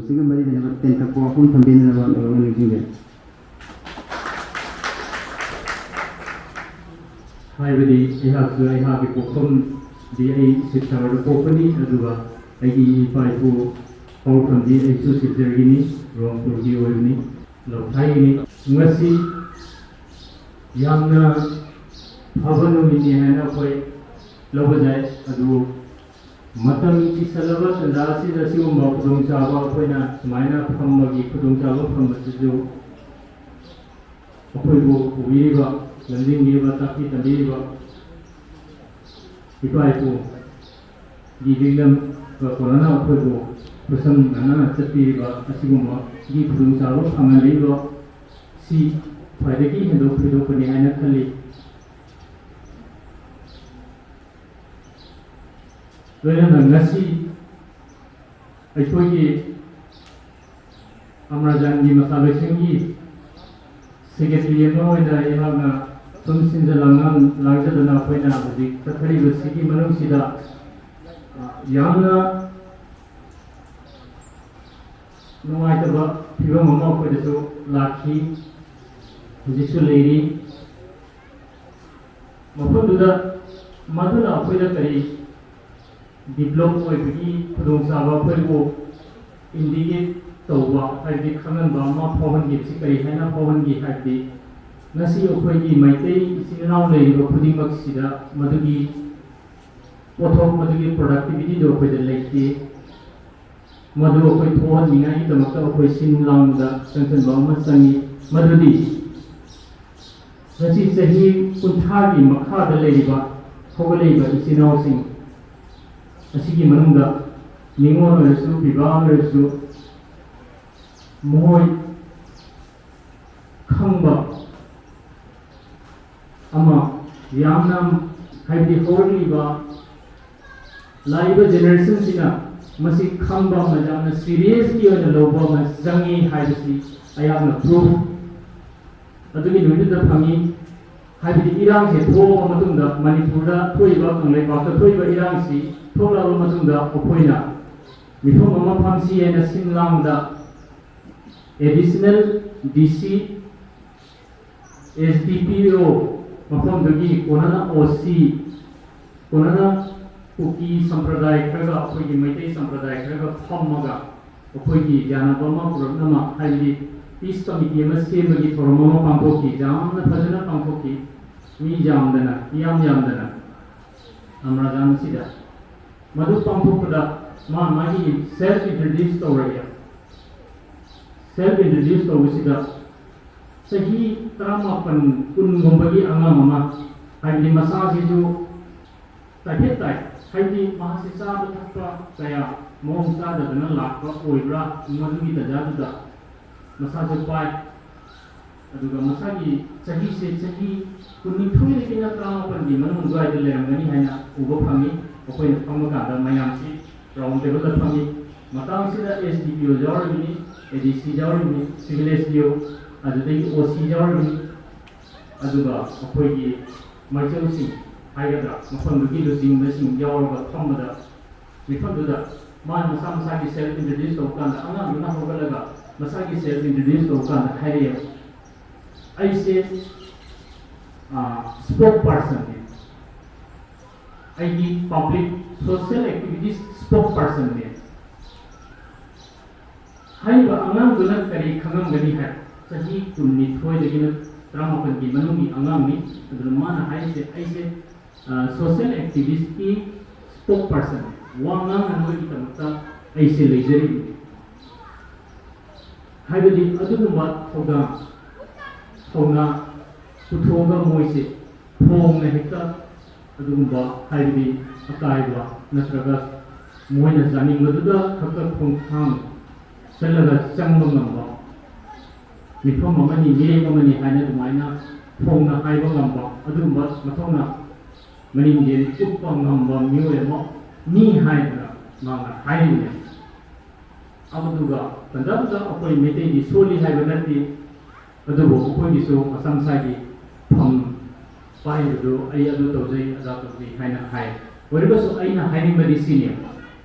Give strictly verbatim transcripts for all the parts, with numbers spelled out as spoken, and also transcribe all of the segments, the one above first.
ꯁꯤꯒ ꯃꯔꯤ ꯂꯩꯅꯕ ꯇꯦꯟꯇꯛꯄ ꯋꯥꯐꯝ ꯊꯝꯕꯤꯅꯅꯕ ꯅꯤꯡꯁꯤꯡꯖꯔꯤ꯫ ꯍꯥꯏꯕꯗꯤ ꯑꯩꯍꯥꯛꯁꯨ ꯑꯩꯍꯥꯛꯀꯤ ꯄꯣꯛꯐꯝꯗꯤ ꯑꯩ ꯁꯤꯜꯆꯔꯗ ꯄꯣꯛꯄꯅꯤ, ꯑꯗꯨꯒ ꯑꯩꯒꯤ ꯏꯄꯥ ꯏꯄꯨ ꯍꯧꯔꯛꯐꯝꯗꯤ ꯑꯩꯁꯨ ꯁꯤꯜꯆꯔꯒꯤꯅꯤ, ꯔꯣꯡꯄꯨꯔꯒꯤ ꯑꯣꯏꯕꯅꯤ, ꯂꯧꯊꯥꯏꯒꯤꯅꯤ꯫ ꯉꯁꯤ ꯌꯥꯝꯅ ꯐꯕ ꯅꯨꯃꯤꯠꯅꯤ ꯍꯥꯏꯅ ꯑꯩꯈꯣꯏ ꯂꯧꯕ ꯌꯥꯏ꯫ ꯑꯗꯨꯕꯨ ꯃꯇꯝ ꯄꯤꯁꯜꯂꯕ ꯇꯥꯟꯖꯥ ꯑꯁꯤꯗ ꯁꯤꯒꯨꯝꯕ ꯈꯨꯗꯣꯡꯆꯥꯕ ꯑꯩꯈꯣꯏꯅ ꯁꯨꯃꯥꯏꯅ ꯐꯝꯕꯒꯤ ꯈꯨꯗꯣꯡꯆꯥꯕ ꯐꯪꯕꯁꯤꯁꯨ ꯑꯩꯈꯣꯏꯕꯨ ꯄꯨꯕꯤꯔꯤꯕ, ꯂꯝꯖꯤꯡꯕꯤꯔꯤꯕ, ꯇꯥꯛꯄꯤ ꯇꯝꯕꯤꯔꯤꯕ ꯏꯄꯥ ꯏꯄꯨꯒꯤ ꯂꯤꯛꯂꯝꯒ ꯀꯣꯟꯅꯅ ꯑꯩꯈꯣꯏꯕꯨ ꯈꯨꯠꯁꯝꯅꯅ ꯆꯠꯄꯤꯔꯤꯕ ꯑꯁꯤꯒꯨꯝꯕꯒꯤ ꯈꯨꯗꯣꯡꯆꯥꯕ ꯐꯪꯍꯜꯂꯤꯕ ꯁꯤ ꯈ꯭ꯋꯥꯏꯗꯒꯤ ꯍꯦꯟꯗꯣꯛ ꯊꯣꯏꯗꯣꯛꯄꯅꯤ ꯍꯥꯏꯅ ꯈꯜꯂꯤ꯫ ꯂꯣꯏꯅꯅ ꯉꯁꯤ ꯑꯩꯈꯣꯏꯒꯤ ꯑꯃꯔꯥꯖꯥꯟꯒꯤ ꯃꯆꯥ ꯂꯣꯏꯁꯪꯒꯤ ꯁꯦꯀ꯭ꯔꯦꯇꯔꯤ ꯑꯃ ꯑꯣꯏꯅ ꯑꯩꯍꯥꯛꯅ ꯁꯨꯝ ꯁꯤꯟꯖ ꯂꯥꯡꯖ-, ꯂꯥꯡꯖꯗꯨꯅ ꯑꯩꯈꯣꯏꯅ ꯍꯧꯖꯤꯛ ꯆꯠꯊꯔꯤꯕꯁꯤꯒꯤ ꯃꯅꯨꯡꯁꯤꯗ, ꯑ, ꯌꯥꯝꯅ ꯅꯨꯡꯉꯥꯏꯇꯕ ꯐꯤꯕꯝ ꯑꯃ ꯑꯩꯈꯣꯏꯗꯁꯨ ꯂꯥꯛꯈꯤ, ꯍꯧꯖꯤꯛꯁꯨ ꯂꯩꯔꯤ꯫ ꯃꯐꯝꯗꯨꯗ ꯃꯗꯨꯅ ꯑꯩꯈꯣꯏꯗ ꯀꯔꯤ ꯗꯤꯕ꯭ꯂꯣꯛ ꯑꯣꯏꯕꯒꯤ ꯈꯨꯗꯣꯡꯆꯥꯕ ꯑꯩꯈꯣꯏꯕꯨ ꯏꯟꯗꯤꯀꯦꯠ ꯇꯧꯕ, ꯍꯥꯏꯕꯗꯤ ꯈꯪꯍꯟꯕ ꯑꯃ ꯐꯥꯎꯍꯟꯈꯤꯕꯁꯤ ꯀꯔꯤ ꯍꯥꯏꯅ ꯐꯥꯎꯍꯟꯈꯤ ꯍꯥꯏꯕꯗꯤ, ꯉꯁꯤ ꯑꯩꯈꯣꯏꯒꯤ ꯃꯩꯇꯩ ꯏꯆꯤꯜ ꯏꯅꯥꯎ ꯂꯩꯔꯤꯕ ꯈꯨꯗꯤꯡꯃꯛꯁꯤꯗ ꯃꯗꯨꯒꯤ ꯄꯣꯠꯊꯣꯛ, ꯃꯗꯨꯒꯤ ꯄ꯭ꯔꯗꯛꯇꯤꯕꯤꯇꯤꯗꯨ ꯑꯩꯈꯣꯏꯗ ꯂꯩꯇꯦ꯫ ꯃꯗꯨ ꯑꯩꯈꯣꯏ ꯊꯣꯛꯍꯟꯅꯤꯡꯉꯥꯏꯒꯤꯗꯃꯛꯇ ꯑꯩꯈꯣꯏ ꯁꯤꯟ ꯂꯥꯡꯕꯗ ꯆꯪꯁꯤꯟꯕ ꯑꯃ ꯆꯪꯏ꯫ ꯃꯗꯨꯗꯤ ꯉꯁꯤ ꯆꯍꯤ ꯀꯨꯟꯊ꯭ꯔꯥꯒꯤ ꯃꯈꯥꯗ ꯂꯩꯔꯤꯕ ꯍꯧꯒꯠꯂꯛꯏꯕ ꯏꯆꯤꯜ ꯏꯅꯥꯎꯁꯤꯡ ꯑꯁꯤꯒꯤ ꯃꯅꯨꯡꯗ ꯅꯤꯉꯣꯜ ꯑꯣꯏꯔꯁꯨ, ꯄꯤꯕꯥ ꯑꯣꯏꯔꯁꯨ, ꯃꯈꯣꯏ ꯈꯪꯕ ꯑꯃ ꯌꯥꯝꯅ, ꯍꯥꯏꯕꯗꯤ ꯍꯧꯔꯛꯂꯤꯕ ꯂꯥꯛꯏꯕ ꯖꯦꯅꯦꯔꯦꯁꯟꯁꯤꯅ ꯃꯁꯤ ꯈꯪꯕ ꯑꯃ, ꯌꯥꯝꯅ ꯁꯤꯔꯤꯌꯁꯂꯤ ꯑꯣꯏꯅ ꯂꯧꯕ ꯑꯃ ꯆꯪꯉꯤ ꯍꯥꯏꯕꯁꯤ ꯑꯩꯍꯥꯛꯅ ꯄ꯭ꯔꯨꯐ ꯑꯗꯨꯒꯤ ꯅꯨꯃꯤꯠꯇꯨꯗ ꯐꯪꯉꯤ꯫ ꯍꯥꯏꯕꯗꯤ ꯏꯔꯥꯡꯁꯦ ꯊꯣꯛꯂꯕ ꯃꯇꯨꯡꯗ, ꯃꯅꯤꯄꯨꯔꯗ ꯊꯣꯛꯏꯕ, ꯀꯪꯂꯩꯄꯥꯛꯇ ꯊꯣꯛꯏꯕ ꯏꯔꯥꯡꯁꯤ ꯊꯣꯛꯂꯛꯂꯕ ꯃꯇꯨꯡꯗ ꯑꯩꯈꯣꯏꯅ ꯃꯤꯐꯝ ꯑꯃ ꯐꯝꯁꯤ ꯍꯥꯏꯅ ꯁꯤꯟ ꯂꯥꯡꯕꯗ ꯑꯦꯗꯤꯁꯅꯦꯜ ꯗꯤ ꯁꯤ, ꯑꯦꯁ ꯗꯤ ꯄꯤ ꯑꯣ, ꯃꯐꯝꯗꯨꯒꯤ ꯀꯣꯟꯅꯅ ꯑꯣ ꯁꯤ, ꯀꯣꯟꯅꯅ ꯀꯨꯀꯤ ꯁꯝꯄ꯭ꯔꯗꯥꯏ ꯈꯔꯒ, ꯑꯩꯈꯣꯏꯒꯤ ꯃꯩꯇꯩ ꯁꯝꯄ꯭ꯔꯗꯥꯏ ꯈꯔꯒ ꯐꯝꯃꯒ ꯑꯩꯈꯣꯏꯒꯤ ꯌꯥꯅꯕ ꯑꯃ ꯄꯨꯔꯛꯅꯕ, ꯍꯥꯏꯕꯗꯤ ꯄꯤꯁ ꯀꯃꯤꯇꯤ ꯑꯃ ꯁꯦꯝꯕꯒꯤ ꯊꯧꯔꯝ ꯑꯃ ꯄꯥꯡꯊꯣꯛꯈꯤ꯫ ꯌꯥꯝꯅ ꯐꯖꯅ ꯄꯥꯡꯊꯣꯛꯈꯤ꯫ ꯃꯤ ꯌꯥꯝꯗꯅ, ꯏꯌꯥꯝ ꯌꯥꯝꯗꯅ ꯔꯝꯖꯥꯟ ꯑꯁꯤꯗ꯫ ꯃꯗꯨ ꯄꯥꯡꯊꯣꯛꯄꯗ ꯃꯥ ꯃꯥꯒꯤ ꯁꯦꯜꯐ ꯏꯟꯇ꯭ꯔꯣꯗ꯭ꯌꯨꯁ ꯇꯧꯔꯒꯦ꯫ ꯁꯦꯜꯐ ꯏꯟꯇ꯭ꯔꯣꯗ꯭ꯌꯨꯁ ꯇꯧꯕꯁꯤꯗ ꯆꯍꯤ ꯇꯔꯥꯃꯥꯄꯟ, ꯀꯨꯟꯒꯨꯝꯕꯒꯤ ꯑꯉꯥꯡ ꯑꯃ, ꯍꯥꯏꯕꯗꯤ ꯃꯁꯥꯁꯤꯁꯨ ꯇꯥꯏꯐꯦꯠ ꯇꯥꯏ, ꯍꯥꯏꯕꯗꯤ ꯃꯍꯥꯛꯁꯤ ꯆꯥꯕ ꯊꯛꯄ ꯀꯌꯥ ꯃꯑꯣꯡ ꯆꯥꯗꯗꯅ ꯂꯥꯛꯄ ꯑꯣꯏꯕ꯭ꯔꯥ, ꯃꯗꯨꯒꯤ ꯇꯟꯖꯥꯗꯨꯗ ꯃꯁꯥꯁꯨ ꯄꯥꯏ꯫ ꯑꯗꯨꯒ ꯃꯁꯥꯒꯤ ꯆꯍꯤꯁꯦ ꯆꯍꯤ ꯀꯨꯟꯅꯤꯊꯣꯏꯗꯒꯤꯅ ꯇꯔꯥꯃꯥꯄꯟꯒꯤ ꯃꯅꯨꯡ ꯑꯗꯨꯋꯥꯏꯗ ꯂꯩꯔꯝꯒꯅꯤ ꯍꯥꯏꯅ ꯎꯕ ꯐꯪꯉꯤ꯫ ꯑꯩꯈꯣꯏꯅ ꯐꯝꯕ ꯀꯥꯟꯗ ꯃꯌꯥꯝꯁꯤ ꯔꯥꯎꯟ ꯇꯦꯕꯜꯗ ꯐꯝꯃꯤ꯫ ꯃꯇꯥꯡꯁꯤꯗ ꯑꯦꯁ ꯗꯤ ꯄꯤ ꯑꯣ ꯌꯥꯎꯔꯤꯕꯅꯤ, ꯑꯦ ꯗꯤ ꯁꯤ ꯌꯥꯎꯔꯤꯕꯅꯤ, ꯁꯤꯚꯤꯜ ꯑꯦꯁ ꯗꯤ ꯑꯣ, ꯑꯗꯨꯗꯒꯤ ꯑꯣ ꯁꯤ ꯌꯥꯎꯔꯤꯕꯅꯤ꯫ ꯑꯗꯨꯒ ꯑꯩꯈꯣꯏꯒꯤ ꯃꯥꯏꯆꯧꯁꯤꯡ ꯍꯥꯏꯒꯗ꯭ꯔꯥ, ꯃꯐꯝꯗꯨꯒꯤ ꯂꯨꯆꯤꯡꯕꯁꯤꯡ ꯌꯥꯎꯔꯒ ꯐꯝꯕꯗ, ꯃꯤꯐꯝꯗꯨꯗ ꯃꯥꯅ ꯃꯁꯥ ꯃꯁꯥꯒꯤ ꯁꯦꯜꯐ ꯏꯟꯇ꯭ꯔꯣꯗ꯭ꯌꯨꯁ ꯇꯧꯕ ꯀꯥꯟꯗ, ꯑꯉꯥꯡꯗꯨꯅ ꯍꯧꯒꯠꯂꯒ ꯃꯁꯥꯒꯤ ꯁꯦꯜꯐ ꯏꯟꯇ꯭ꯔꯣꯗ꯭ꯌꯨꯁ ꯇꯧꯕ ꯀꯥꯟꯗ ꯍꯥꯏꯔꯛꯑꯦꯕ, "ꯑꯩꯁꯦ ꯁ꯭ꯄꯣꯛ ꯄꯥꯔꯁꯟꯅꯦ, ꯑꯩꯒꯤ ꯄꯕ꯭ꯂꯤꯛ ꯁꯣꯁꯤꯌꯦꯜ ꯑꯦꯛꯇꯤꯚꯤꯇꯤꯁ ꯁ꯭ꯄꯣꯛ ꯄꯥꯔꯁꯟꯅꯦ"꯫ ꯍꯥꯏꯔꯤꯕ ꯑꯉꯥꯡꯗꯨꯅ ꯀꯔꯤ ꯈꯪꯉꯝꯒꯅꯤ ꯍꯥꯏ? ꯆꯍꯤ ꯀꯨꯟꯅꯤꯊꯣꯏꯗꯒꯤꯅ ꯇꯔꯥꯃꯥꯄꯟꯒꯤ ꯃꯅꯨꯡꯒꯤ ꯑꯉꯥꯡꯅꯤ꯫ ꯑꯗꯨꯅ ꯃꯥꯅ ꯍꯥꯏꯔꯤꯁꯦ, "ꯑꯩꯁꯦ ꯁꯣꯁꯤꯌꯦꯜ ꯑꯦꯛꯇꯤꯚꯤꯁꯀꯤ ꯁ꯭ꯄꯣꯛ ꯄꯥꯔꯁꯟ, ꯋꯥ ꯉꯥꯡꯅꯅꯕꯒꯤꯗꯃꯛꯇ ꯑꯩꯁꯦ ꯂꯩꯖꯔꯤꯕꯅꯤ"꯫ ꯍꯥꯏꯕꯗꯤ ꯑꯗꯨꯒꯨꯝꯕ ꯊꯧꯗꯥꯡ, ꯊꯧꯅꯥ ꯄꯨꯊꯣꯛꯑꯒ ꯃꯣꯏꯁꯦ ꯐꯣꯡꯅ ꯍꯦꯛꯇ ꯑꯗꯨꯒꯨꯝꯕ, ꯍꯥꯏꯕꯗꯤ ꯑꯀꯥꯏꯕ ꯅꯠꯇ꯭ꯔꯒ ꯃꯣꯏꯅ ꯌꯥꯅꯤꯡꯕꯗꯨꯗ ꯈꯛꯇ ꯈꯣꯡꯊꯥꯡ ꯆꯠꯂꯒ ꯆꯪꯕ ꯉꯝꯕ ꯃꯤꯐꯝ ꯑꯃꯅꯤ, ꯃꯤꯔꯦꯞ ꯑꯃꯅꯤ ꯍꯥꯏꯅ ꯑꯗꯨꯃꯥꯏꯅ ꯐꯣꯡꯅ ꯍꯥꯏꯕ ꯉꯝꯕ ꯑꯗꯨꯒꯨꯝꯕ ꯃꯊꯧꯅꯥ ꯃꯅꯤꯡꯖꯦꯜ ꯎꯠꯄ ꯉꯝꯕ ꯃꯤꯑꯣꯏ ꯑꯃ ꯃꯤ ꯍꯥꯏꯗꯅ ꯃꯥꯅ ꯍꯥꯏꯔꯤꯕꯅꯤ꯫ ꯑꯗꯨꯒ ꯇꯟꯖꯥꯗꯨꯗ ꯑꯩꯈꯣꯏ ꯃꯩꯇꯩꯗꯤ ꯁꯣꯜꯂꯤ ꯍꯥꯏꯕ ꯅꯠꯇꯦ, ꯑꯗꯨꯕꯨ ꯑꯩꯈꯣꯏꯒꯤꯁꯨ ꯃꯁꯥ ꯃꯁꯥꯒꯤ ꯐꯝ ꯄꯥꯏꯕꯗꯨ ꯑꯩ ꯑꯗꯨ ꯇꯧꯖꯩ, ꯑꯗꯥ ꯇꯧꯖꯩ ꯍꯥꯏꯅ ꯍꯥꯏ꯫ ꯑꯣꯏꯔꯒꯁꯨ ꯑꯩꯅ ꯍꯥꯏꯅꯤꯡꯕꯗꯤ ꯁꯤꯅꯤ,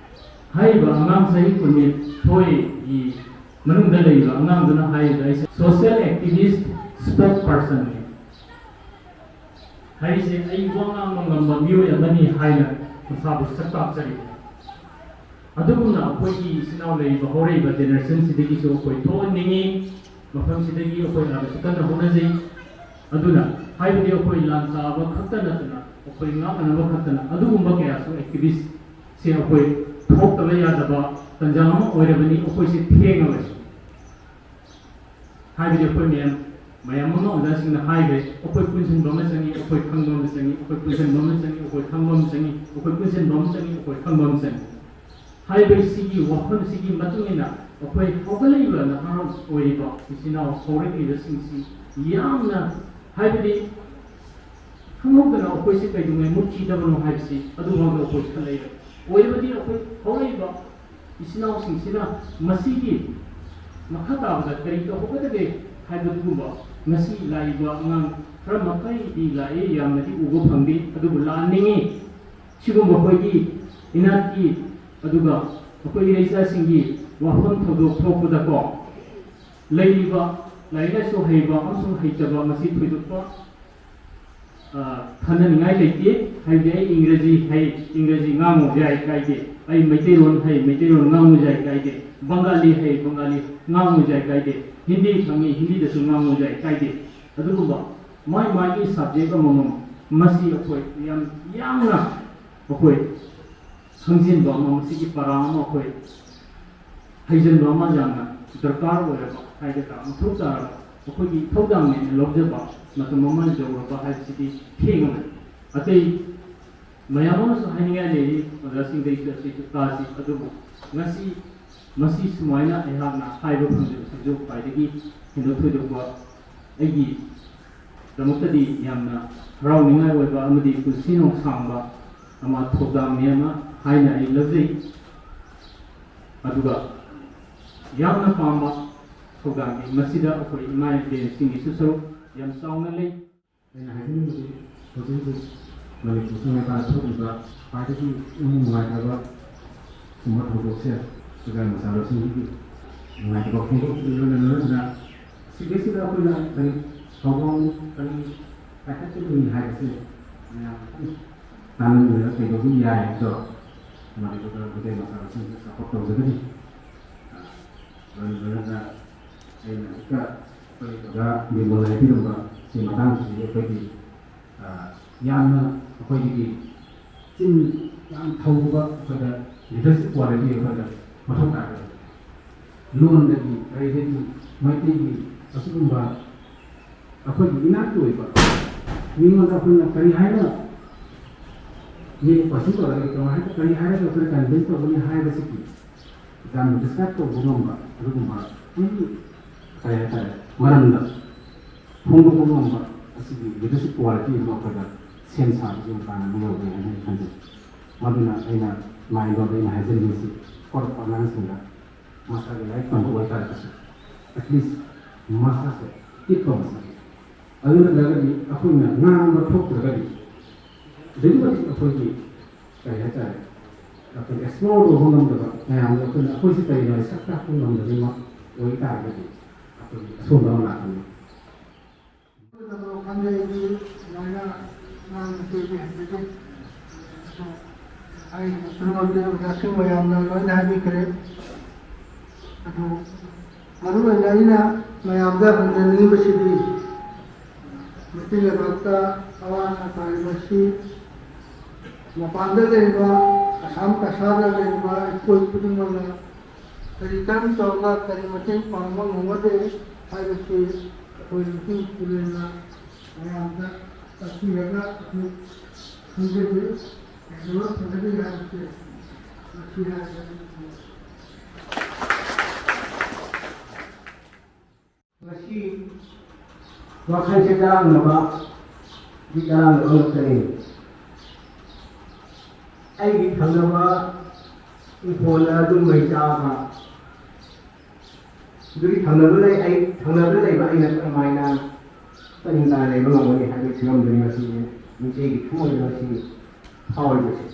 ꯍꯥꯏꯔꯤꯕ ꯑꯉꯥꯡ ꯆꯍꯤ ꯀꯨꯟꯅꯤꯊꯣꯏꯒꯤ ꯃꯅꯨꯡꯗ ꯂꯩꯔꯤꯕ ꯑꯉꯥꯡꯗꯨꯅ ꯍꯥꯏꯔꯤꯕ, "ꯑꯩꯁꯦ social activist spokespersonꯅꯤ꯫ ꯍꯥꯏꯔꯤꯁꯦ ꯑꯩ ꯋꯥ ꯉꯥꯡꯕ ꯉꯝꯕ ꯃꯤꯑꯣꯏ ꯑꯃꯅꯤ" ꯍꯥꯏꯅ ꯃꯁꯥꯕꯨ ꯁꯛ ꯇꯥꯛꯆꯔꯤ꯫ ꯑꯗꯨꯒꯨꯝꯅ ꯑꯩꯈꯣꯏꯒꯤ ꯏꯆꯤꯟ ꯏꯅꯥꯎ ꯂꯩꯔꯤꯕ ꯍꯧꯔꯛꯏꯕ generationꯁꯤꯗꯒꯤꯁꯨ ꯑꯩꯈꯣꯏ ꯊꯣꯛꯍꯟꯅꯤꯡꯉꯤ, ꯃꯐꯝꯁꯤꯗꯒꯤ ꯑꯩꯈꯣꯏ ꯌꯥꯝꯅꯁꯨ ꯀꯟꯅ ꯍꯣꯠꯅꯖꯩ꯫ ꯑꯗꯨꯅ ꯍꯥꯏꯕꯗꯤ ꯑꯩꯈꯣꯏ ꯂꯥꯟ ꯇꯥꯕ ꯈꯛꯇ ꯅꯠꯇꯅ ꯑꯩꯈꯣꯏ ꯉꯥꯛꯅꯅꯕ ꯈꯛꯇꯅ ꯑꯗꯨꯒꯨꯝꯕ ꯀꯌꯥꯁꯨ activistꯁꯦ ꯑꯩꯈꯣꯏ ꯊꯣꯛꯇꯕ ꯌꯥꯗꯕ ꯇꯥꯟꯖꯥ ꯑꯃ ꯑꯣꯏꯔꯕꯅꯤ꯫ ꯑꯩꯈꯣꯏꯁꯦ ꯊꯦꯡꯉꯕꯅꯤ꯫ ꯍꯥꯏꯕꯗꯤ ꯑꯩꯈꯣꯏ ꯃꯌꯥꯝ, ꯃꯌꯥꯝ ꯑꯃ ꯑꯣꯖꯥꯁꯤꯡꯅ ꯍꯥꯏꯈ꯭ꯔꯦ, ꯑꯩꯈꯣꯏ ꯄꯨꯟꯁꯤꯟꯕ ꯑꯃ ꯆꯪꯉꯤ, ꯑꯩꯈꯣꯏ ꯈꯪꯕ ꯑꯃ ꯆꯪꯉꯤ, ꯑꯩꯈꯣꯏ ꯄꯨꯟꯁꯤꯟꯕ ꯑꯃ ꯆꯪꯉꯤ, ꯑꯩꯈꯣꯏ ꯈꯪꯕ ꯑꯃ ꯆꯪꯉꯤ, ꯑꯩꯈꯣꯏ ꯄꯨꯟꯁꯤꯟꯕ ꯑꯃ ꯆꯪꯉꯤ, ꯑꯩꯈꯣꯏ ꯈꯪꯕ ꯑꯃ ꯆꯪꯉꯤ꯫ ꯍꯥꯏꯕꯁꯤꯒꯤ ꯋꯥꯐꯝꯁꯤꯒꯤ ꯃꯇꯨꯡ ꯏꯟꯅ ꯑꯩꯈꯣꯏ ꯍꯧꯒꯠꯂꯛꯏꯕ ꯅꯍꯥꯔꯣꯜ ꯑꯣꯏꯔꯤꯕ ꯏꯆꯤꯟ ꯏꯅꯥꯎ ꯍꯧꯔꯛꯂꯤꯕꯁꯤꯡꯁꯤ ꯌꯥꯝꯅ, ꯍꯥꯏꯕꯗꯤ ꯈꯪꯍꯧꯗꯅ ꯑꯩꯈꯣꯏꯁꯤ ꯀꯩꯗꯧꯉꯩ ꯃꯨꯠꯈꯤꯗꯕꯅꯣ ꯍꯥꯏꯕꯁꯤ ꯑꯗꯨꯐꯥꯎꯗ ꯑꯩꯈꯣꯏ ꯈꯜꯂꯛꯏꯕ ꯑꯣꯏꯔꯕꯗꯤ ꯑꯩꯈꯣꯏ ꯍꯧꯔꯛꯏꯕ ꯏꯆꯤꯟ ꯏꯅꯥꯎꯁꯤꯡꯁꯤꯅ ꯃꯁꯤꯒꯤ ꯃꯈꯥ ꯇꯥꯕꯗ ꯀꯔꯤ ꯇꯧꯍꯧꯒꯗꯒꯦ ꯍꯥꯏꯕꯗꯨꯒꯨꯝꯕ ꯉꯁꯤ ꯂꯥꯛꯏꯕ ꯑꯉꯥꯡ ꯈꯔ ꯃꯈꯩꯗꯤ ꯂꯥꯛꯏ, ꯌꯥꯝꯅꯗꯤ ꯎꯕ ꯐꯪꯗꯦ, ꯑꯗꯨꯕꯨ ꯂꯥꯛꯍꯟꯅꯤꯡꯉꯤ꯫ ꯁꯤꯒꯨꯝꯕ ꯑꯩꯈꯣꯏꯒꯤ ꯏꯅꯥꯠꯀꯤ, ꯑꯗꯨꯒ ꯑꯩꯈꯣꯏ ꯏꯔꯩꯆꯥꯁꯤꯡꯒꯤ ꯋꯥꯐꯝ ꯊꯧꯗꯣꯛ ꯊꯣꯛꯄꯗꯀꯣ, ꯂꯩꯔꯤꯕ ꯂꯥꯏꯔꯤꯛ ꯂꯥꯏꯁꯨ ꯍꯩꯕ ꯑꯃꯁꯨꯡ ꯍꯩꯇꯕ ꯃꯁꯤ ꯊꯣꯏꯗꯣꯛꯄ, ꯑ, ꯈꯟꯅꯅꯤꯡꯉꯥꯏ ꯂꯩꯇꯦ꯫ ꯍꯥꯏꯕꯗꯤ ꯑꯩ ꯏꯪꯒ꯭ꯔꯦꯖꯤ ꯍꯩ, ꯏꯪꯒ꯭ꯔꯦꯖꯤ ꯉꯥꯡꯉꯨ ꯌꯥꯏ ꯀꯥꯏꯗꯦ, ꯑꯩ ꯃꯩꯇꯩꯂꯣꯟ ꯍꯩ, ꯃꯩꯇꯩꯂꯣꯟ ꯉꯥꯡꯉꯨ ꯌꯥꯏ ꯀꯥꯏꯗꯦ, ꯕꯪꯒꯥꯂꯤ ꯍꯩ, ꯕꯪꯒꯥꯂꯤ ꯉꯥꯡꯉꯨ ꯌꯥꯏ ꯀꯥꯏꯗꯦ, ꯍꯤꯟꯗꯤ ꯈꯪꯉꯤ, ꯍꯤꯟꯗꯤꯗꯁꯨ ꯉꯥꯡꯉꯨ ꯌꯥꯏ ꯀꯥꯏꯗꯦ꯫ ꯑꯗꯨꯒꯨꯝꯕ ꯃꯥꯏ ꯃꯥꯏꯒꯤ subject ꯑꯃꯃꯝ ꯃꯁꯤ ꯑꯩꯈꯣꯏ ꯌꯥꯝ ꯌꯥꯡꯅ ꯑꯩꯈꯣꯏ ꯈꯪꯖꯤꯟꯕ ꯑꯃ, ꯃꯁꯤꯒꯤ ꯄꯔꯥ ꯑꯃ ꯑꯩꯈꯣꯏ ꯍꯩꯖꯤꯟꯕ ꯑꯃ ꯌꯥꯝꯅ ꯗꯔꯀꯥꯔ ꯑꯣꯏꯔꯕ ꯍꯥꯏꯒꯗ꯭ꯔꯥ, ꯃꯊꯧ ꯇꯥꯔꯕ ꯑꯩꯈꯣꯏꯒꯤ ꯏꯊꯧꯗꯥꯡꯅꯦꯅ ꯂꯧꯖꯕ ꯃꯇꯝ ꯑꯃ ꯌꯧꯔꯕ ꯍꯥꯏꯕꯁꯤꯗꯤ ꯊꯦꯡꯉꯕꯅꯤ꯫ ꯑꯇꯩ ꯃꯌꯥꯝ ꯑꯃꯁꯨ ꯍꯥꯏꯅꯤꯡꯉꯥꯏ ꯂꯩꯔꯤ ꯑꯣꯖꯥꯁꯤꯡꯗꯒꯤꯁꯨ, ꯑꯁꯤꯁꯨ ꯇꯥꯁꯤ꯫ ꯑꯗꯨꯕꯨ ꯉꯁꯤ ꯃꯁꯤ ꯁꯨꯃꯥꯏꯅ ꯑꯩꯍꯥꯛꯅ ꯍꯥꯏꯕ ꯐꯪꯖꯕꯁꯤꯁꯨ ꯈ꯭ꯋꯥꯏꯗꯒꯤ ꯍꯦꯟꯗꯣꯛ ꯊꯣꯏꯗꯣꯛꯄ ꯑꯩꯒꯤꯗꯃꯛꯇꯗꯤ ꯌꯥꯝꯅ ꯍꯔꯥꯎꯅꯤꯡꯉꯥꯏ ꯑꯣꯏꯕ ꯑꯃꯗꯤ ꯄꯨꯟꯁꯤ ꯅꯨꯡꯁꯥꯡꯕ ꯑꯃ ꯊꯧꯗꯥꯡꯅꯤ ꯑꯃ ꯍꯥꯏꯅ ꯑꯩ ꯂꯧꯖꯩ꯫ ꯑꯗꯨꯒ ꯌꯥꯝꯅ ꯄꯥꯝꯕ ꯊꯧꯗꯥꯡꯅꯤ꯫ ꯃꯁꯤꯗ ꯑꯩꯈꯣꯏ ꯏꯃꯥ ꯏꯕꯦꯟꯁꯤꯡꯒꯤꯁꯨ ꯁꯔꯨꯛ ꯌꯥꯝ ꯆꯥꯎꯅ ꯂꯩ꯫ ꯑꯩꯅ ꯍꯥꯏꯖꯅꯤꯡꯕꯗꯤ ꯍꯧꯖꯤꯛ ꯍꯧꯖꯤꯛ ꯃꯅꯤꯄꯨꯔ ꯁꯪꯒꯤꯙꯥꯟ ꯊꯣꯛꯂꯤꯕ ꯈ꯭ꯋꯥꯏꯗꯒꯤ ꯄꯨꯛꯅꯤꯡ ꯅꯨꯡꯉꯥꯏꯇꯕ ꯁꯨꯝꯕ ꯊꯧꯗꯣꯛꯁꯦ ꯁꯨꯒꯥꯏ ꯃꯆꯥ ꯂꯧꯁꯤꯡꯒꯤ ꯅꯨꯡꯉꯥꯏꯇꯕ ꯐꯣꯡꯗꯣꯛꯂꯤꯕ ꯂꯣꯏꯅꯅ ꯁꯤꯗꯩꯁꯤꯗ ꯑꯩꯈꯣꯏꯅ ꯀꯔꯤ ꯊꯧꯗꯣꯛ ꯀꯔꯤ ꯄꯥꯏꯈꯠꯀꯅꯤ ꯍꯥꯏꯕꯁꯦ ꯃꯌꯥꯝ ꯑꯗꯨꯝ ꯇꯥꯟꯅꯃꯤꯟꯅꯔꯒ ꯀꯩꯗꯧꯕ ꯌꯥꯏ ꯍꯥꯏꯕꯗꯣ ꯃꯗꯨꯗ ꯃꯩꯇꯩ ꯃꯆꯥ ꯂꯧꯁꯤꯡꯁꯦ ꯁꯞꯄꯣꯔꯠ ꯇꯧꯖꯒꯅꯤ꯫ ꯂꯣꯏꯅ ꯂꯣꯏꯅꯅ ꯑꯩꯅ ꯍꯦꯛꯇ ꯑꯩꯈꯣꯏ ꯑꯣꯖꯥ ꯕꯤꯃꯣꯜꯅ ꯍꯥꯏꯕꯤꯔꯝꯕ ꯁꯤ ꯃꯇꯥꯡꯁꯤꯗꯤ ꯑꯩꯈꯣꯏꯒꯤ ꯌꯥꯝꯅ ꯑꯩꯈꯣꯏꯒꯤ ꯆꯤꯟ ꯌꯥꯝ ꯊꯧꯕ ꯑꯩꯈꯣꯏꯗ ꯂꯤꯗꯔꯁꯤꯞ ꯀ꯭ꯋꯥꯂꯤꯇꯤ ꯑꯩꯈꯣꯏꯗ ꯃꯊꯧ ꯇꯥꯏ꯫ ꯂꯣꯟꯗꯒꯤ ꯀꯔꯤꯗꯒꯤ ꯃꯩꯇꯩꯒꯤ ꯑꯁꯤꯒꯨꯝꯕ ꯑꯩꯈꯣꯏꯒꯤ ꯏꯅꯥꯠꯀꯤ ꯑꯣꯏꯕ ꯃꯤꯉꯣꯟꯗ ꯑꯩꯈꯣꯏꯅ ꯀꯔꯤ ꯍꯥꯏꯅ ꯃꯤꯕꯨ ꯀꯣꯏꯁꯟ ꯇꯧꯔꯒ ꯀꯃꯥꯏꯅ ꯀꯔꯤ ꯍꯥꯏꯔꯒ ꯑꯩꯈꯣꯏꯅ ꯀꯟꯚꯤꯟꯁ ꯇꯧꯒꯅꯤ ꯍꯥꯏꯕꯁꯤꯒꯤ ꯌꯥꯝꯅ ꯗꯤꯁꯀ꯭ꯔꯥꯏꯕ ꯇꯧꯕ ꯉꯝꯕ ꯑꯗꯨꯒꯨꯝꯕ ꯑꯩꯒꯤ ꯀꯔꯤ ꯍꯥꯏꯇꯥꯔꯦ ꯃꯔꯝꯗ ꯐꯣꯡꯗꯣꯛꯄ ꯉꯝꯕ ꯑꯁꯤꯒꯤ ꯂꯤꯗꯔꯁꯤꯞ ꯀ꯭ꯋꯥꯂꯤꯇꯤ ꯑꯃ ꯑꯩꯈꯣꯏꯗ ꯁꯦꯝ ꯁꯥꯕꯒꯤ ꯃꯇꯥꯡ ꯑꯃ ꯌꯧꯔꯦ ꯍꯥꯏꯅ ꯑꯩ ꯈꯟꯖꯩ꯫ ꯃꯗꯨꯅ ꯑꯩꯅ ꯃꯥꯏꯟꯗꯣꯗ ꯑꯩꯅ ꯍꯥꯏꯖꯅꯤꯡꯉꯤꯁꯤ ꯍꯧꯔꯛꯄ ꯑꯉꯥꯡꯁꯤꯡꯗ ꯃꯁꯥꯒꯤ ꯂꯥꯏꯔꯤꯛ ꯇꯝꯕ ꯑꯣꯏꯇꯥꯔꯒꯁꯨ ꯑꯦꯠꯂꯤꯁ ꯃꯁꯥꯁꯦ ꯏꯠꯄ ꯃꯁꯥꯒꯤ ꯑꯗꯨ ꯅꯠꯇ꯭ꯔꯒꯗꯤ ꯑꯩꯈꯣꯏꯅ ꯉꯥꯡꯕ ꯊꯣꯛꯇ꯭ꯔꯒꯗꯤ ꯑꯗꯨꯛꯀꯤ ꯃꯇꯤꯛ ꯑꯩꯈꯣꯏꯒꯤ ꯀꯔꯤ ꯍꯥꯏꯇꯥꯔꯦ ꯑꯩꯈꯣꯏ ꯑꯦꯛꯁꯄ꯭ꯂꯣꯔ ꯇꯧꯕ ꯉꯝꯗꯕ ꯃꯌꯥꯝꯗꯣ ꯑꯩꯈꯣꯏꯅ ꯑꯩꯈꯣꯏꯁꯤ ꯀꯔꯤꯅꯣ ꯍꯥꯏ ꯁꯛ ꯇꯥꯛꯄ ꯉꯝꯗꯕ ꯑꯃ ꯑꯣꯏ ꯇꯥꯔꯒꯗꯤ ꯑꯩꯈꯣꯏꯒꯤ ꯑꯁꯣꯟꯕ ꯑꯃ ꯂꯥꯛꯀꯅꯤ꯫ ꯈꯪꯗꯦ ꯑꯩꯗꯤ ꯑꯗꯨꯃꯥꯏꯅ ꯉꯥꯡꯕꯁꯦ ꯑꯩꯗꯤ ꯍꯩꯖꯗꯦ꯫ ꯑꯗꯣ ꯑꯩ ꯈꯨꯗꯤꯡꯃꯛꯇꯤ ꯑꯣꯖꯥꯁꯤꯡ ꯃꯌꯥꯝꯅ ꯂꯣꯏꯅ ꯍꯥꯏꯕꯤꯈ꯭ꯔꯦ꯫ ꯑꯗꯨ ꯃꯔꯨꯑꯣꯏꯅ ꯑꯩꯅ ꯃꯌꯥꯝꯗ ꯍꯪꯖꯅꯤꯡꯉꯤꯕꯁꯤꯗꯤ ꯃꯩꯇꯩ ꯂꯩꯕꯥꯛꯇ ꯑꯋꯥ ꯑꯅꯥ ꯇꯥꯔꯤꯕꯁꯤ ꯃꯄꯥꯟꯗ ꯂꯩꯔꯤꯕ ꯑꯁꯥꯝ ꯀꯁꯥꯔꯗ ꯂꯩꯔꯤꯕ ꯑꯩꯈꯣꯏ ꯈꯨꯗꯤꯡꯃꯛꯅ ꯀꯔꯤ ꯀꯔꯝ ꯇꯧꯔꯒ ꯀꯔꯤ ꯃꯇꯦꯡ ꯄꯥꯡꯕ ꯉꯝꯒꯗꯒꯦ ꯍꯥꯏꯕꯁꯤ ꯑꯩꯈꯣꯏ ꯅꯨꯄꯤ ꯇꯨꯔꯦꯜꯅ ꯃꯌꯥꯝꯗ ꯇꯥꯛꯄꯤꯔꯒ ꯑꯗꯨ ꯈꯪꯖꯗꯦ꯫ ꯀꯩꯗꯧꯔ ꯐꯒꯗꯒꯦ ꯍꯥꯏꯕꯁꯤ ꯃꯁꯤ ꯍꯥꯏꯔꯒ ꯉꯁꯤ ꯋꯥꯈꯜꯁꯦ ꯆꯔꯥꯡꯅꯕ ꯗꯤ ꯆꯔꯥꯡꯅꯕ ꯉꯥꯛꯇꯅꯤ꯫ ꯑꯩꯒꯤ ꯊꯪꯅꯕ ꯏꯪꯈꯣꯜꯗ ꯑꯗꯨꯝ ꯃꯩ ꯆꯥꯕ, ꯑꯗꯨꯒꯤ ꯊꯪꯅꯕ ꯂꯩ, ꯑꯩ ꯊꯪꯅꯕꯗ ꯂꯩꯕ ꯑꯩꯅ ꯀꯔꯝꯍꯥꯏꯅ ꯄꯟꯗꯥ ꯂꯩꯕ ꯉꯝꯒꯅꯤ ꯍꯥꯏꯕꯒꯤ ꯐꯤꯕꯝꯗꯨꯅꯤ ꯉꯁꯤ ꯏꯆꯦꯒꯤ ꯊꯃꯣꯏꯗ ꯉꯁꯤ ꯐꯥꯎꯔꯤꯕꯁꯦ꯫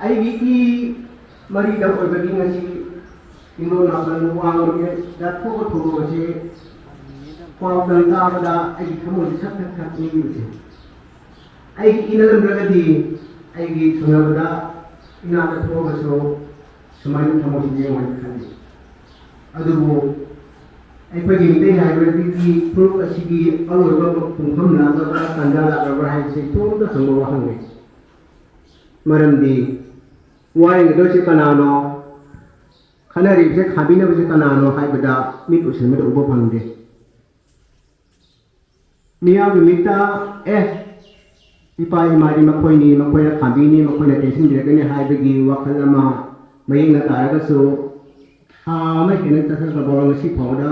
ꯑꯩꯒꯤ ꯏ ꯃꯔꯤꯗ ꯑꯣꯏꯕꯒꯤ ꯉꯁꯤ ꯏꯪꯗꯣ ꯅꯥꯀꯟ ꯋꯥꯡꯃꯒꯤꯗ ꯊꯣꯛꯄ ꯊꯧꯗꯣꯛ ꯑꯁꯤ ꯄꯥꯎꯗꯝ ꯇꯥꯕꯗ ꯑꯩꯒꯤ ꯊꯃꯣꯏꯁꯤ ꯁꯛ ꯊꯛ ꯊꯛ ꯅꯤꯛꯂꯤꯕꯁꯦ꯫ ꯑꯩꯒꯤ ꯏ ꯅꯠꯂꯝꯗ꯭ꯔꯒꯗꯤ ꯑꯩꯒꯤ ꯊꯪꯅꯕꯗ ꯏꯅꯥꯛꯇ ꯊꯣꯛꯑꯒꯁꯨ ꯁꯨꯃꯥꯏꯅ ꯊꯃꯣꯏꯁꯤ ꯂꯦꯡꯉꯣꯏꯅ ꯈꯜꯂꯤ꯫ ꯑꯗꯨꯕꯨ ꯑꯩꯈꯣꯏꯒꯤ ꯃꯤꯇꯩ ꯍꯥꯏꯕꯒꯤ ꯐꯨꯔꯨꯞ ꯑꯁꯤꯒꯤ ꯑꯔꯣꯏꯕ ꯄꯨꯡꯐꯝ ꯂꯥꯛꯂꯕ꯭ꯔꯥ, ꯇꯥꯟꯖꯥ ꯂꯥꯛꯂꯕ꯭ꯔꯥ ꯍꯥꯏꯕꯁꯤ ꯏꯇꯣꯝꯇ ꯍꯪꯕ ꯋꯥꯍꯪꯅꯤ꯫ ꯃꯔꯝꯗꯤ ꯋꯥꯔꯤꯒꯗꯣꯏꯁꯤ ꯀꯅꯥꯅꯣ, ꯈꯟꯅꯔꯤꯕꯁꯦ ꯈꯥꯕꯤꯅꯕꯁꯦ ꯀꯅꯥꯅꯣ ꯍꯥꯏꯕꯗ ꯃꯤꯠ ꯎꯁꯤꯟꯕꯗ ꯎꯕ ꯐꯪꯗꯦ꯫ ꯃꯤꯌꯥꯝꯒꯤ ꯃꯤꯠꯇ ꯑꯦ, ꯏꯄꯥ ꯏꯃꯥꯗꯤ ꯃꯈꯣꯏꯅꯤ, ꯃꯈꯣꯏꯅ ꯈꯥꯝꯕꯤꯅꯤ, ꯃꯈꯣꯏꯅ ꯇꯦꯡꯁꯤꯟꯕꯤꯔꯛꯀꯅꯤ ꯍꯥꯏꯕꯒꯤ ꯋꯥꯈꯜ ꯑꯃ ꯃꯌꯦꯛꯅ ꯇꯥꯔꯒꯁꯨ, ꯊꯥ ꯑꯃ ꯍꯦꯟꯅ ꯆꯠꯊꯈ꯭ꯔꯕ ꯉꯁꯤ ꯐꯥꯎꯕꯗ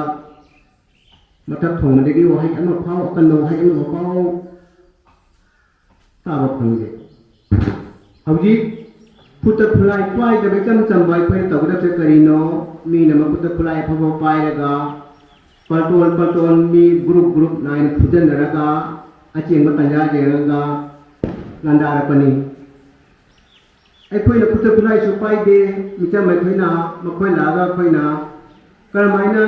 ꯃꯊꯛ ꯊꯣꯡꯕꯗꯒꯤ ꯋꯥꯍꯩ ꯑꯃ ꯐꯥꯎ, ꯑꯀꯟꯕ ꯋꯥꯍꯩ ꯑꯃ ꯐꯥꯎ ꯇꯥꯕ ꯐꯪꯗꯦ꯫ ꯍꯧꯖꯤꯛ ꯈꯨꯠꯇ ꯈꯨꯠꯂꯥꯏ ꯄꯥꯏꯗꯕ ꯏꯆꯝ ꯆꯝꯕ ꯑꯩꯈꯣꯏꯅ ꯇꯧꯒꯗꯕꯁꯦ ꯀꯔꯤꯅꯣ? ꯃꯤꯅ ꯃꯈꯨꯠꯇ ꯈꯨꯠꯂꯥꯏ ꯑꯐꯕ ꯄꯥꯏꯔꯒ ꯄꯜꯇꯣꯟ ꯄꯜꯇꯣꯟ ꯃꯤ ꯒ꯭ꯔꯨꯞ ꯒ꯭ꯔꯨꯞ ꯅꯥꯏꯅ ꯐꯨꯖꯟꯅꯔꯒ ꯑꯆꯦꯟꯕ ꯇꯥꯟꯖꯥ ꯌꯦꯡꯉꯒ ꯂꯥꯟꯗꯥꯔꯛꯄꯅꯤ꯫ ꯑꯩꯈꯣꯏꯅ ꯈꯨꯠꯇ ꯈꯨꯠꯂꯥꯏꯁꯨ ꯄꯥꯏꯗꯦ, ꯃꯤꯆꯝ ꯑꯩꯈꯣꯏꯅ ꯃꯈꯣꯏ ꯂꯥꯛꯑꯒ ꯑꯩꯈꯣꯏꯅ ꯀꯔꯝꯍꯥꯏꯅ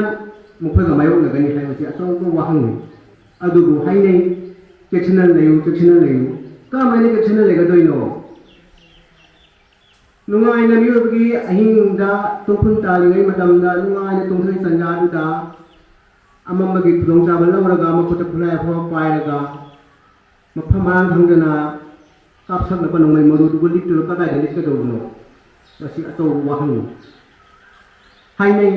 ꯃꯈꯣꯏꯒ ꯃꯥꯌꯣꯛꯅꯒꯅꯤ ꯍꯥꯏꯕꯁꯤ ꯑꯆꯧꯕ ꯋꯥꯍꯪꯅꯤ꯫ ꯑꯗꯨꯕꯨ ꯍꯥꯏꯅꯩ, ꯆꯦꯛꯁꯤꯟꯅ ꯂꯩꯌꯨ, ꯆꯦꯛꯁꯤꯟꯅ ꯂꯩꯌꯨ꯫ ꯀꯔꯝꯍꯥꯏꯅ ꯆꯦꯛꯁꯤꯟꯅ ꯂꯩꯒꯗꯣꯏꯅꯣ? ꯅꯨꯡꯉꯥꯏꯅ ꯃꯤꯑꯣꯏꯕꯒꯤ ꯑꯍꯤꯡꯗ ꯇꯨꯝꯐꯝ ꯇꯥꯜꯂꯤꯉꯩ ꯃꯇꯝꯗ ꯅꯨꯡꯉꯥꯏꯅ ꯇꯨꯝꯊꯣꯛꯏ ꯇꯥꯟꯖꯥꯗꯨꯗ ꯑꯃꯝꯕꯒꯤ ꯈꯨꯗꯣꯡꯆꯥꯕ ꯂꯧꯔꯒ ꯃꯈꯨꯠꯇ ꯈꯨꯠꯂꯥꯏ ꯑꯐꯕ ꯄꯥꯏꯔꯒ ꯃꯐꯝ ꯃꯔꯥꯡ ꯈꯪꯗꯅ ꯀꯥꯞꯁꯛꯅꯕ ꯅꯣꯡꯃꯩ ꯃꯔꯨꯗꯨꯕꯨ ꯂꯤꯠꯇꯨꯅ ꯀꯗꯥꯏꯗ ꯂꯤꯠꯀꯗꯧꯕꯅꯣ? ꯃꯁꯤ ꯑꯆꯧꯕ ꯋꯥꯍꯪꯅꯤ꯫ ꯍꯥꯏꯅꯩ,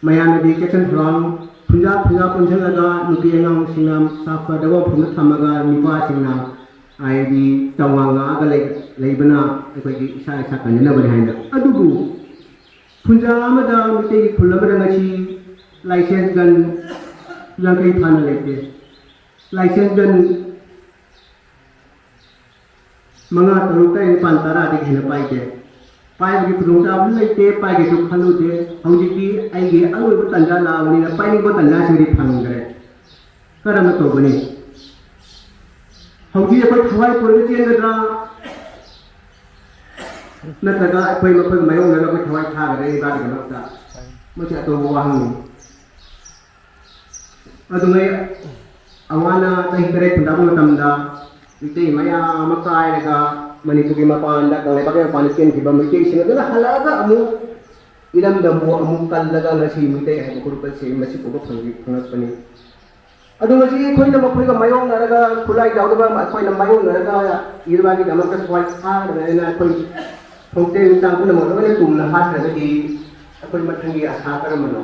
ꯃꯌꯥꯝꯅꯗꯤ ꯆꯦꯛꯁꯤꯟ ꯊꯧꯔꯥꯡ ꯐꯨꯟꯖꯥ ꯐꯨꯟꯖꯥ ꯄꯨꯟꯁꯤꯜꯂꯒ ꯅꯨꯄꯤ ꯑꯉꯥꯡꯁꯤꯡꯅ ꯁꯥꯐꯗꯕ ꯃꯐꯝꯗ ꯊꯝꯃꯒ ꯅꯨꯄꯥꯁꯤꯡꯅ ꯍꯥꯏꯗꯤ ꯇꯧꯉꯥꯡ ꯉꯥꯛꯑꯒ ꯂꯩ-, ꯂꯩꯕꯅ ꯑꯩꯈꯣꯏꯒꯤ ꯏꯁꯥ ꯏꯁꯥ ꯀꯟꯖꯅꯕꯅꯤ ꯍꯥꯏꯅ꯫ ꯑꯗꯨꯕꯨ ꯐꯨꯟꯖꯥ ꯑꯃꯗ ꯃꯤꯇꯩꯒꯤ ꯈꯨꯜ ꯑꯃꯗ ꯉꯁꯤ licence gun ꯌꯥꯡꯈꯩ ꯐꯥꯅ ꯂꯩꯇꯦ꯫ Licence gun ꯃꯉꯥ, ꯇꯔꯨꯛ, ꯇꯔꯦꯠ, ꯅꯤꯄꯥꯜ, ꯇꯔꯥꯗꯒꯤ ꯍꯦꯟꯅ ꯄꯥꯏꯗꯦ꯫ ꯄꯥꯏꯕꯒꯤ ꯈꯨꯗꯣꯡꯆꯥꯕꯁꯨ ꯂꯩꯇꯦ, ꯄꯥꯏꯒꯦꯁꯨ ꯈꯜꯂꯨꯗꯦ꯫ ꯍꯧꯖꯤꯛꯇꯤ ꯑꯩꯒꯤ ꯑꯔꯣꯏꯕ ꯇꯥꯟꯖꯥ ꯂꯥꯛꯑꯕꯅꯤꯅ ꯄꯥꯏꯅꯤꯡꯕ ꯇꯥꯟꯖꯥꯁꯤꯡꯗꯤ ꯐꯪꯗ꯭ꯔꯦ꯫ ꯀꯔꯝꯅ ꯇꯧꯒꯅꯤ? ꯍꯧꯖꯤꯛ ꯑꯩꯈꯣꯏ ꯊꯋꯥꯏ ꯄꯨꯔꯒ ꯆꯦꯟꯒꯗ꯭ꯔꯥ? ꯅꯠꯇ꯭ꯔꯒ ꯑꯩꯈꯣꯏ ꯃꯈꯣꯏ ꯃꯥꯌꯣꯛꯅꯅꯕ ꯊꯋꯥꯏ ꯊꯥꯒꯗ꯭ꯔꯥ ꯏꯕꯥꯒꯤꯗꯃꯛꯇ? ꯃꯁꯤ ꯑꯆꯧꯕ ꯋꯥꯍꯪꯅꯤ꯫ ꯑꯗꯨꯉꯩ ꯑꯋꯥꯅ ꯆꯍꯤ ꯇꯔꯦꯠ ꯈꯨꯟꯗꯥꯕ ꯃꯇꯝꯗ ꯃꯤꯇꯩ ꯃꯌꯥꯝ ꯑꯃ ꯀꯥꯏꯔꯒ ꯃꯅꯤꯄꯨꯔꯒꯤ ꯃꯄꯥꯟꯗ, ꯀꯪꯂꯩꯄꯥꯛꯀꯤ ꯃꯄꯥꯟꯗ ꯆꯦꯟꯈꯤꯕ ꯃꯩꯇꯩꯁꯤꯡ ꯑꯗꯨꯅ ꯍꯜꯂꯛꯑꯒ ꯑꯃꯨꯛ ꯏꯔꯝꯗꯝꯕꯨ ꯑꯃꯨꯛ ꯀꯜꯂꯒ ꯉꯁꯤ ꯃꯩꯇꯩ ꯍꯥꯏꯕ ꯐꯨꯔꯨꯞ ꯑꯁꯤ ꯃꯁꯤ ꯎꯕ ꯐꯪꯉꯛꯄꯅꯤ꯫ ꯑꯗꯨ ꯉꯁꯤ ꯑꯩꯈꯣꯏꯅ ꯃꯈꯣꯏꯒ ꯃꯥꯌꯣꯛꯅꯔꯒ, ꯈꯨꯠꯂꯥꯏ ꯌꯥꯎꯗꯕ ꯑꯩꯈꯣꯏꯅ ꯃꯥꯌꯣꯛꯅꯔꯒ ꯏꯔꯕꯥꯒꯤꯗꯃꯛꯇ ꯊꯋꯥꯏ ꯊꯥꯒꯗꯕꯅꯤꯅ ꯑꯩꯈꯣꯏ ꯈꯣꯡꯇꯦꯛ ꯅꯨꯡꯇꯥꯡ ꯄꯨꯝꯅꯃꯛ ꯂꯣꯏꯅ ꯇꯨꯝꯅ ꯍꯥꯠꯈ꯭ꯔꯒꯗꯤ ꯑꯩꯈꯣꯏ ꯃꯊꯪꯒꯤ ꯑꯁꯥ ꯀꯔꯝꯕꯅꯣ?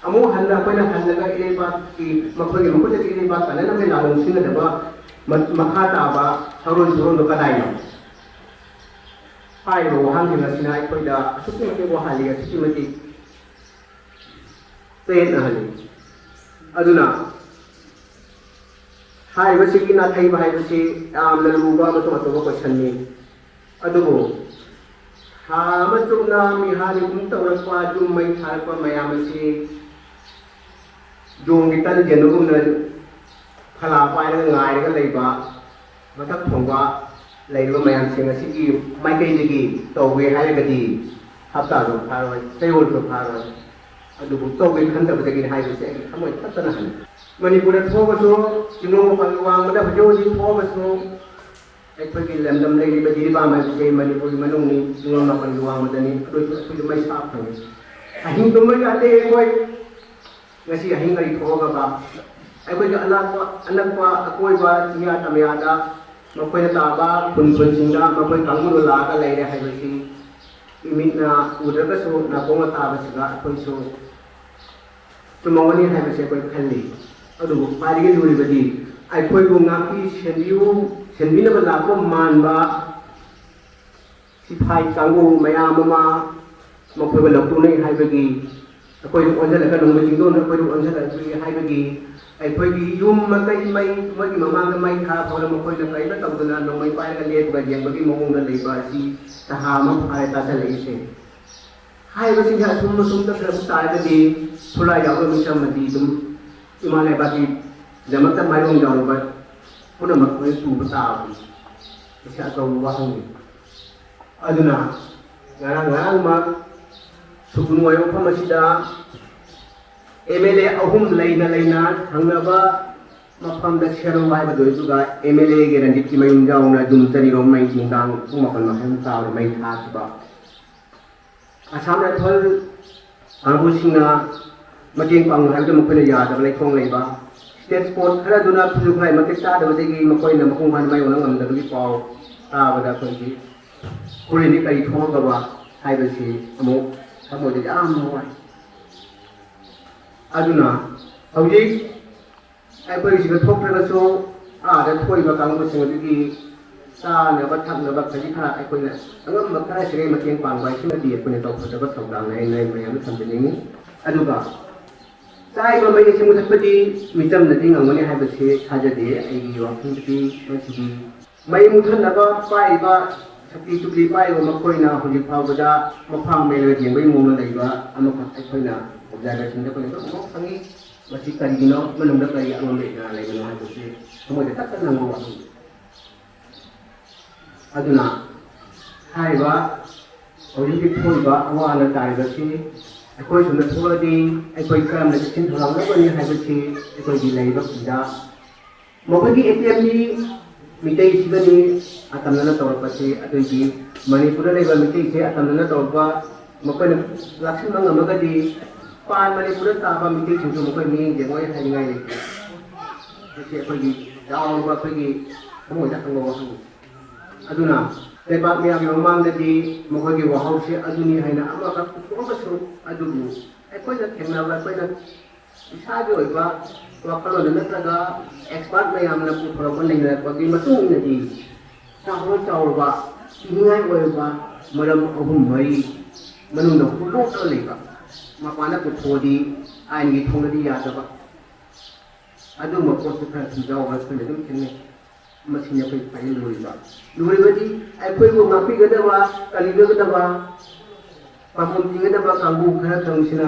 ꯑꯃꯨꯛ ꯍꯟꯅ ꯑꯩꯈꯣꯏꯅ ꯍꯜꯂꯒ ꯏꯔꯩꯕꯥꯛꯀꯤ, ꯃꯈꯣꯏꯒꯤ ꯃꯈꯨꯠꯇꯒꯤ ꯏꯔꯩꯕꯥꯛ ꯀꯟꯅꯅꯕꯒꯤ ꯂꯥꯟꯂꯣꯡ ꯁꯤꯟꯒꯗꯕ ꯃ-, ꯃꯈꯥ ꯇꯥꯕ ꯁꯔꯣꯟ ꯁꯨꯔꯣꯟꯗꯣ ꯀꯗꯥꯏꯅꯣ? ꯍꯥꯏꯔꯤꯕ ꯋꯥꯍꯪꯁꯤꯡ ꯑꯁꯤꯅ ꯑꯩꯈꯣꯏꯗ ꯑꯁꯨꯛꯀꯤ ꯃꯇꯤꯛ ꯋꯥꯍꯜꯂꯤ, ꯑꯁꯨꯛꯀꯤ ꯃꯇꯤꯛ ꯆꯌꯦꯠꯅꯍꯜꯂꯤ꯫ ꯑꯗꯨꯅ ꯍꯥꯏꯔꯤꯕꯁꯤꯒꯤ ꯅꯥꯊꯩꯕ ꯍꯥꯏꯕꯁꯤ ꯌꯥꯝꯅ ꯂꯨꯕ ꯑꯃꯁꯨꯡ ꯑꯆꯧꯕ ꯀꯣꯏꯁꯟꯅꯤ꯫ ꯑꯗꯨꯕꯨ ꯊꯥ ꯑꯃ ꯆꯨꯞꯅ ꯃꯤꯍꯥꯠ ꯃꯤꯄꯨꯟ ꯇꯧꯔꯛꯄ, ꯌꯨꯝ ꯃꯩ ꯊꯥꯔꯛꯄ ꯃꯌꯥꯝ ꯑꯁꯤ ꯌꯣꯡꯒꯤ ꯇꯟ ꯌꯦꯟꯕꯒꯨꯝꯅ ꯐꯂꯥ ꯄꯥꯏꯔꯒ ꯉꯥꯏꯔꯒ ꯂꯩꯕ ꯃꯊꯛ ꯊꯣꯡꯕ ꯂꯩꯔꯤꯕ ꯃꯌꯥꯝꯁꯤꯡ ꯑꯁꯤꯒꯤ ꯃꯥꯏꯀꯩꯗꯒꯤ ꯇꯧꯒꯦ ꯍꯥꯏꯔꯒꯗꯤ ꯍꯞꯇꯥꯁꯨ ꯐꯥꯔꯣꯏ, ꯆꯌꯣꯜꯁꯨ ꯐꯥꯔꯣꯏ꯫ ꯑꯗꯨꯕꯨ ꯇꯧꯒꯦ ꯈꯟꯗꯕꯗꯒꯤꯅꯤ ꯍꯥꯏꯕꯁꯦ ꯑꯩꯒꯤ ꯊꯃꯣꯏ ꯇꯠꯇꯅ ꯍꯟꯅꯤ꯫ ꯃꯅꯤꯄꯨꯔꯗ ꯊꯣꯛꯑꯒꯁꯨ, ꯆꯤꯡꯅꯨꯡ ꯃꯄꯥꯟꯒꯤ ꯋꯥꯡꯃꯗ ꯍꯧꯖꯤꯛ ꯍꯧꯖꯤꯛ ꯊꯣꯛꯑꯒꯁꯨ, ꯑꯩꯈꯣꯏꯒꯤ ꯂꯝꯗꯝ ꯂꯩꯔꯤꯕ ꯖꯤꯔꯤꯕꯥꯝ ꯍꯥꯏꯕꯁꯦ ꯃꯅꯤꯄꯨꯔꯒꯤ ꯃꯅꯨꯡꯅꯤ, ꯆꯤꯡꯅꯨꯡ ꯃꯄꯥꯟꯒꯤ ꯋꯥꯡꯃꯗꯅꯤ꯫ ꯑꯗꯨ ꯑꯩꯈꯣꯏꯁꯨ ꯃꯩꯁꯥ ꯐꯪꯉꯤ꯫ ꯑꯍꯤꯡ ꯇꯨꯝꯕ ꯌꯥꯗꯦ ꯑꯩꯈꯣꯏ꯫ ꯉꯁꯤ ꯑꯍꯤꯡ ꯀꯔꯤ ꯊꯣꯛꯑꯒꯕ ꯑꯩꯈꯣꯏꯒꯤ ꯑꯅꯛꯄ, ꯑꯅꯛꯄ ꯑꯀꯣꯏꯕ ꯆꯤꯡꯌꯥ ꯇꯝꯌꯥꯗ ꯃꯈꯣꯏꯅ ꯇꯥꯕ ꯈꯨꯟ ꯈꯨꯟꯁꯤꯡꯗ ꯃꯈꯣꯏ ꯀꯥꯡꯕꯨꯗꯨ ꯂꯥꯛꯑꯒ ꯂꯩꯔꯦ ꯍꯥꯏꯕꯁꯤ ꯏꯃꯤꯠꯅ ꯎꯗ꯭ꯔꯒꯁꯨ ꯅꯥꯀꯣꯡꯅ ꯇꯥꯕꯁꯤꯒ ꯑꯩꯈꯣꯏꯁꯨ ꯆꯨꯝꯃꯝꯒꯅꯤ ꯍꯥꯏꯕꯁꯦ ꯑꯩꯈꯣꯏ ꯈꯜꯂꯤ꯫ ꯑꯗꯨꯕꯨ ꯈ꯭ꯋꯥꯏꯗꯒꯤ ꯂꯨꯔꯤꯕꯗꯤ ꯑꯩꯈꯣꯏꯕꯨ ꯉꯥꯛꯄꯤ ꯁꯦꯟꯕꯤꯌꯨ, ꯁꯦꯟꯕꯤꯅꯕ ꯂꯥꯛꯄ ꯃꯥꯟꯕ ꯁꯤꯐꯥꯏ ꯀꯥꯡꯕꯨ ꯃꯌꯥꯝ ꯑꯃ ꯃꯈꯣꯏꯕꯨ ꯂꯧꯊꯣꯛꯅꯩ ꯍꯥꯏꯕꯒꯤ, ꯑꯩꯈꯣꯏꯗ ꯑꯣꯟꯁꯤꯜꯂꯒ ꯅꯣꯡꯃꯩ ꯆꯤꯡꯗꯣꯟꯗ ꯑꯩꯈꯣꯏꯗ ꯑꯣꯟꯁꯤꯜꯂꯛꯏ ꯍꯥꯏꯕꯒꯤ, ꯑꯩꯈꯣꯏꯒꯤ ꯌꯨꯝ ꯃꯀꯩ ꯃꯩ, ꯃꯣꯏꯒꯤ ꯃꯃꯥꯡꯗ ꯃꯩ ꯊꯥ ꯐꯥꯎꯗ ꯃꯈꯣꯏꯅ ꯀꯔꯤꯝꯇ ꯇꯧꯗꯅ ꯅꯣꯡꯃꯩ ꯄꯥꯏꯔꯒ ꯂꯦꯞꯄꯒ ꯌꯦꯡꯕꯒꯤ ꯃꯑꯣꯡꯗ ꯂꯩꯕ ꯑꯁꯤ ꯊꯥ ꯑꯃ ꯐꯥꯔꯦ ꯇꯥꯁꯤꯜꯂꯛꯏꯁꯦ꯫ ꯍꯥꯏꯔꯤꯕꯁꯤꯡꯁꯦ ꯑꯁꯨꯝ ꯑꯁꯨꯝ ꯆꯠꯈ꯭ꯔꯕ ꯇꯥꯔꯒꯗꯤ ꯈꯨꯠꯂꯥꯏ ꯌꯥꯎꯕ ꯃꯤꯆꯝ ꯑꯃꯗꯤ ꯑꯗꯨꯝ ꯏꯃꯥ ꯂꯩꯕꯥꯛꯀꯤꯗꯃꯛꯇ ꯃꯥꯏꯌꯣꯟ ꯌꯥꯎꯔꯕ ꯄꯨꯝꯅꯃꯛ ꯂꯣꯏ ꯄꯨꯕ ꯇꯥꯕꯅꯤ꯫ ꯃꯁꯤ ꯑꯆꯧꯕ ꯋꯥꯍꯪꯅꯤ꯫ ꯑꯗꯨꯅ ꯉꯔꯥꯡ ꯉꯔꯥꯡꯃꯛ ꯁꯨꯒꯨꯅꯨ ꯍꯥꯏꯕ ꯃꯐꯝ ꯑꯁꯤꯗ ꯑꯦꯝ ꯑꯦꯜ ꯑꯦ ꯑꯍꯨꯝ ꯂꯩꯅ ꯂꯩꯅ ꯊꯪꯅꯕ ꯃꯐꯝꯗ ꯁꯦꯔꯧ ꯍꯥꯏꯕꯗꯨ, ꯑꯗꯨꯒ ꯑꯦꯝ ꯑꯦꯜ ꯑꯦꯒꯤ ꯔꯟꯖꯤꯠꯀꯤ ꯃꯌꯨꯝ ꯌꯥꯎꯅ ꯌꯨꯝ ꯆꯅꯤꯔꯣꯝ ꯃꯩ ꯅꯨꯡꯗꯥꯡ ꯄꯨꯡ ꯃꯥꯄꯟ ꯃꯈꯥꯏ ꯇꯥꯕꯗ ꯃꯩ ꯊꯥꯈꯤꯕ꯫ ꯑꯁꯥꯝ ꯔꯥꯏꯐꯜ ꯀꯥꯡꯕꯨꯁꯤꯡꯅ ꯃꯇꯦꯡ ꯄꯥꯡꯉꯨ ꯍꯥꯏꯕꯗ ꯃꯈꯣꯏꯅ ꯌꯥꯗꯕ ꯂꯩꯈꯣꯡ ꯂꯩꯕ꯫ ꯁ꯭ꯇꯦꯠ ꯁ꯭ꯄꯣꯔꯠ ꯈꯔꯗꯨꯅ ꯈꯨꯠꯁꯨ ꯈꯨꯠꯂꯥꯏ ꯃꯇꯤꯛ ꯆꯥꯗꯕꯗꯒꯤ ꯃꯈꯣꯏꯅ ꯃꯄꯨꯡ ꯐꯥꯅ ꯃꯥꯏꯌꯣꯛꯅ ꯉꯝꯗꯕꯒꯤ ꯄꯥꯎ ꯇꯥꯕꯗ ꯑꯩꯈꯣꯏꯒꯤ ꯍꯣꯔꯦꯟꯗꯤ ꯀꯔꯤ ꯊꯣꯛꯂꯛꯀꯗꯕ ꯍꯥꯏꯕꯁꯤ ꯑꯃꯨꯛ ꯊꯃꯣꯏꯗ ꯌꯥꯝꯅ ꯋꯥꯏ꯫ ꯑꯗꯨꯅ ꯍꯧꯖꯤꯛ ꯑꯩꯈꯣꯏ ꯁꯤꯗ ꯊꯣꯛꯇ꯭ꯔꯒꯁꯨ ꯑꯥꯗ ꯊꯣꯛꯏꯕ ꯀꯥꯡꯕꯨꯁꯤꯡ ꯑꯗꯨꯒꯤ ꯆꯥꯅꯕ ꯊꯛꯅꯕ ꯈꯖꯤꯛ ꯈꯔ ꯑꯩꯈꯣꯏꯅ ꯑꯉꯝꯕ ꯈꯔ ꯁꯤꯗꯩ ꯃꯇꯦꯡ ꯄꯥꯡꯕ ꯍꯥꯏꯁꯤꯃꯗꯤ ꯑꯩꯈꯣꯏꯅ ꯇꯧꯒꯗꯕ ꯊꯧꯗꯥꯡꯅꯤ ꯍꯥꯏꯅ ꯑꯩ ꯃꯌꯥꯝꯗ ꯊꯝꯖꯅꯤꯡꯉꯤ꯫ ꯑꯗꯨꯒ ꯆꯥꯏꯕ ꯃꯩ ꯑꯁꯤ ꯃꯨꯊꯠꯄꯗꯤ ꯃꯤꯆꯝꯅꯗꯤ ꯉꯝꯒꯅꯤ ꯍꯥꯏꯕꯁꯤ ꯊꯥꯖꯗꯦ꯫ ꯑꯩꯒꯤ ꯋꯥꯈꯜꯗꯗꯤ ꯃꯁꯤꯗꯤ ꯃꯩ ꯃꯨꯊꯠꯅꯕ ꯄꯥꯏꯔꯤꯕ ꯁꯛꯇꯤ ꯆꯨꯞꯂꯤ ꯄꯥꯏꯔꯤꯕ ꯃꯈꯣꯏꯅ ꯍꯧꯖꯤꯛ ꯐꯥꯎꯕꯗ ꯃꯐꯥꯡ ꯃꯩꯔ ꯌꯦꯡꯕꯒꯤ ꯃꯑꯣꯡꯗ ꯂꯩꯕ ꯑꯃꯈꯛ ꯑꯩꯈꯣꯏꯅ ꯑꯣꯕꯖꯥꯔꯕꯦꯁꯟꯗ ꯑꯩꯈꯣꯏꯅ ꯑꯗꯨꯝ ꯎꯕ ꯐꯪꯉꯤ꯫ ꯃꯁꯤ ꯀꯔꯤꯒꯤꯅꯣ? ꯃꯅꯨꯡꯗ ꯀꯔꯤ ꯑꯉꯝꯕ ꯏꯗꯅ ꯂꯩꯕꯅꯣ ꯍꯥꯏꯕꯁꯤ ꯊꯃꯣꯏꯗ ꯇꯛ ꯇꯛ ꯅꯝꯕ ꯋꯥꯐꯝꯅꯤ꯫ ꯑꯗꯨꯅ ꯍꯥꯏꯔꯤꯕ ꯍꯧꯖꯤꯛ ꯍꯧꯖꯤꯛ ꯊꯣꯛꯏꯕ ꯑꯋꯥ ꯑꯅꯥ ꯇꯥꯔꯤꯕꯁꯤ ꯑꯩꯈꯣꯏ ꯁꯣꯝꯗ ꯊꯣꯛꯂꯗꯤ ꯑꯩꯈꯣꯏ ꯀꯔꯝꯅ ꯆꯦꯛꯁꯤꯟ ꯊꯧꯔꯥꯡ ꯂꯧꯒꯅꯤ ꯍꯥꯏꯕꯁꯤ ꯑꯩꯈꯣꯏꯒꯤ ꯂꯩꯔꯤꯕ ꯈꯨꯟꯗ ꯃꯈꯣꯏꯒꯤ ꯑꯦ ꯇꯤ ꯑꯦꯝꯒꯤ ꯃꯤꯇꯩꯁꯤꯒꯅꯤ ꯑꯇꯝꯅꯅ ꯇꯧꯔꯛꯄꯁꯤ꯫ ꯑꯗꯨꯒꯤ ꯃꯅꯤꯄꯨꯔꯗ ꯂꯩꯕ ꯃꯤꯇꯩꯁꯦ ꯑꯇꯝꯅꯅ ꯇꯧꯔꯛꯄ ꯃꯈꯣꯏꯅ ꯂꯥꯛꯁꯤꯟꯕ ꯉꯝꯃꯒꯗꯤ ꯄꯥꯟ ꯃꯅꯤꯄꯨꯔꯗ ꯇꯥꯕ ꯃꯤꯇꯩꯁꯤꯡꯁꯨ ꯃꯈꯣꯏ ꯃꯤꯠꯌꯦꯡ ꯌꯦꯡꯉꯣꯏ ꯍꯥꯏꯅꯤꯡꯉꯥꯏ ꯂꯩꯇꯦ꯫ ꯃꯁꯤ ꯑꯩꯈꯣꯏꯒꯤ ꯆꯥꯎꯔꯕ ꯑꯩꯈꯣꯏꯒꯤ ꯊꯃꯣꯏꯗ ꯍꯪꯕ ꯋꯥꯍꯪꯅꯤ꯫ ꯑꯗꯨꯅ ꯂꯩꯕꯥꯛ ꯃꯤꯌꯥꯝꯒꯤ ꯃꯃꯥꯡꯗꯗꯤ ꯃꯈꯣꯏꯒꯤ ꯋꯥꯍꯧꯁꯦ ꯑꯗꯨꯅꯤ ꯍꯥꯏꯅ ꯑꯃꯈꯛ ꯄꯨꯊꯣꯛꯑꯒꯁꯨ, ꯑꯗꯨꯕꯨ ꯑꯩꯈꯣꯏꯅ ꯊꯦꯡꯅꯕ, ꯑꯩꯈꯣꯏꯅ ꯏꯁꯥꯒꯤ ꯑꯣꯏꯕ ꯋꯥꯈꯜꯂꯣꯟꯗ ꯅꯠꯇ꯭ꯔꯒ ꯑꯦꯛꯁꯄꯥꯔꯠ ꯃꯌꯥꯝꯅ ꯄꯨꯊꯣꯔꯛꯄ ꯅꯩꯅꯔꯛꯄꯒꯤ ꯃꯇꯨꯡ ꯏꯟꯅꯗꯤ ꯆꯥꯎꯔ ꯆꯥꯎꯔꯕ ꯄꯤꯅꯤꯡꯉꯥꯏ ꯑꯣꯏꯔꯕ ꯃꯔꯝ ꯑꯍꯨꯝ ꯃꯔꯤ ꯃꯅꯨꯡꯗ ꯍꯨꯟꯗꯣꯛꯇꯨꯅ ꯂꯩꯕ, ꯃꯄꯥꯟꯗ ꯄꯨꯊꯣꯛꯑꯗꯤ ꯑꯥꯏꯟꯒꯤ ꯊꯣꯡꯗꯗꯤ ꯌꯥꯗꯕ, ꯑꯗꯨꯒꯨꯝꯕ ꯄꯣꯠꯇꯨ ꯈꯔ ꯊꯤꯡꯖꯥꯎ ꯍꯥꯏꯕ ꯑꯩꯈꯣꯏꯅ ꯑꯗꯨꯝ ꯊꯦꯡꯅꯩ꯫ ꯃꯁꯤꯅꯤ ꯑꯩꯈꯣꯏ ꯈ꯭ꯋꯥꯏꯗꯒꯤ ꯂꯨꯔꯤꯕ꯫ ꯂꯨꯔꯤꯕꯗꯤ ꯑꯩꯈꯣꯏꯕꯨ ꯉꯥꯛꯄꯤꯒꯗꯕ, ꯀꯜꯂꯤꯒꯗꯕ, ꯄꯥꯈꯣꯟ ꯄꯤꯒꯗꯕ ꯀꯥꯡꯕꯨ ꯈꯔ ꯊꯝꯁꯤꯅ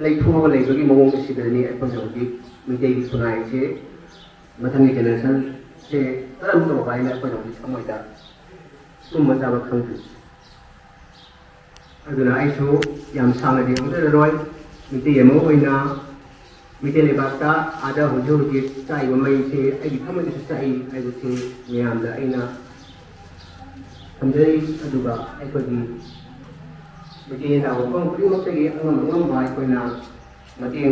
ꯂꯩꯊꯣꯛꯑꯒ ꯂꯩꯕꯒꯤ ꯃꯑꯣꯡ ꯑꯁꯤꯗꯅꯤ ꯑꯩꯈꯣꯏꯅ ꯍꯧꯖꯤꯛ ꯃꯤꯇꯩꯒꯤ ꯈꯨꯟꯅꯥꯏꯁꯦ ꯃꯊꯪꯒꯤ ꯖꯦꯅꯦꯔꯦꯁꯟꯁꯦ ꯀꯔꯝ ꯇꯧꯕ ꯍꯥꯏꯅ ꯑꯩꯈꯣꯏꯅ ꯍꯧꯖꯤꯛ ꯊꯃꯣꯏꯗ ꯇꯨꯝꯕ ꯆꯥꯕ ꯈꯪꯗ꯭ꯔꯤ꯫ ꯑꯗꯨꯅ ꯑꯩꯁꯨ ꯌꯥꯝ ꯁꯥꯡꯅꯗꯤ ꯉꯥꯡꯖꯔꯔꯣꯏ꯫ ꯃꯤꯇꯩ ꯑꯃ ꯑꯣꯏꯅ ꯃꯤꯇꯩ ꯂꯩꯕꯥꯛꯇ ꯑꯥꯗ ꯍꯧꯖꯤꯛ ꯍꯧꯖꯤꯛ ꯆꯥꯛꯏꯕ ꯃꯩꯁꯦ ꯑꯩꯒꯤ ꯊꯃꯣꯏꯗꯁꯨ ꯆꯥꯛꯏ ꯍꯥꯏꯕꯁꯤ ꯃꯌꯥꯝꯗ ꯑꯩꯅ ꯊꯝꯖꯔꯤ꯫ ꯑꯗꯨꯒ ꯑꯩꯈꯣꯏꯒꯤ ꯃꯤꯇꯩ ꯏꯅꯥꯎ ꯃꯐꯝ ꯈꯨꯗꯤꯡꯃꯛꯇꯒꯤ ꯑꯉꯝ ꯑꯉꯝꯕ ꯑꯩꯈꯣꯏꯅ ꯃꯇꯦꯡ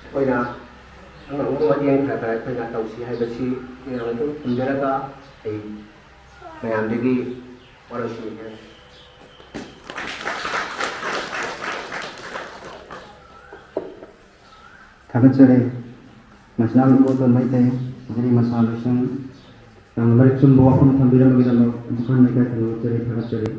ꯑꯩꯈꯣꯏꯅ ꯑꯉꯝ ꯑꯉꯝꯕ ꯃꯇꯦꯡ ꯈꯔ ꯈꯔ ꯑꯩꯈꯣꯏꯅ ꯇꯧꯁꯤ ꯍꯥꯏꯕꯁꯤ ꯃꯌꯥꯝꯗꯁꯨ ꯊꯝꯖꯔꯒ ꯑꯩ ꯃꯌꯥꯝꯗꯒꯤ ꯋꯥꯔꯣꯏꯁꯤꯟ ꯅꯤꯖꯔꯤ꯫ ꯊꯥꯒꯠꯆꯔꯤ꯫ ꯃꯁꯤꯅ ꯏꯕꯣꯇꯣꯟ ꯃꯩꯇꯩ, ꯖꯤꯔꯤ ꯃꯁꯥ ꯂꯣꯏꯁꯪ, ꯌꯥꯝꯅ ꯃꯔꯤꯛ ꯆꯨꯝꯕ ꯋꯥꯐꯝ ꯊꯝꯕꯤꯔꯝꯕꯒꯤꯗꯃꯛ ꯏꯝꯐꯥꯜ ꯂꯩꯀꯥꯏ ꯊꯥꯒꯠꯆꯔꯤ, ꯊꯥꯒꯠꯆꯔꯤ꯫